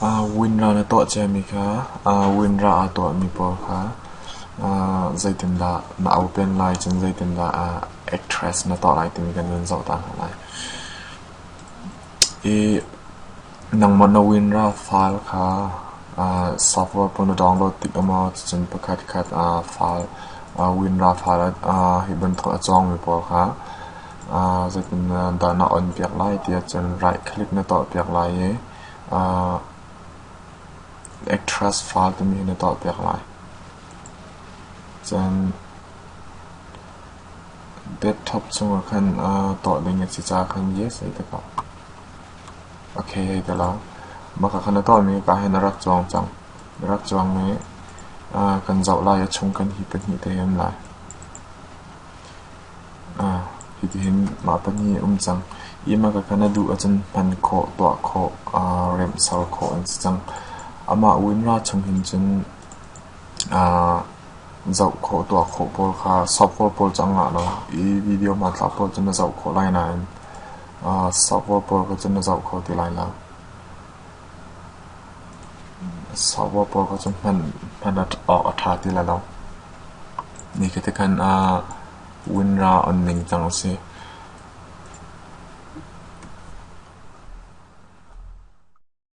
WinRAR na tuah ciami kha WinRAR aa tuahmi pawl kha zeitindah na open lai, cun zeitindah actress na tuah lai timi kan vun zoh ta hna lai. I nangmah na WinRAR file kha software pawl na download tik ah maw cucun pakhatkhat file WinRAR file hi bantuk a cawngmi pawl kha zeitindah na on piak lai ti ahcun right click na tuah piak lai i actress file timi hi na tuah piak lai. Cun desktop chungah khan tuah ding a si caah khan yes hei ti ko. Okay hei ti lo. Mah kha na tuahmi ka hin a rak cuang cang. A rak cuang i kan zoh lai a chung kan hi pahnih te hi an lai. Hitihin mah pahnih a um cang. Hi mah kha na duh ahcun hman khawh, tuah khawh, remhser khawh an si cang. Amah WinRAR chung hin cun zoh khawh, tuah khawh pawl kha software pawl cu a ngah lo. Hi video hmanthlak pawl cu na zoh khawh lai nain software pawl kha cun na zoh kho ti lai lo. Software pawl kha cu hman awk a ṭha ti lai lo. Nikhat te khan WinRAR on ning cang a si.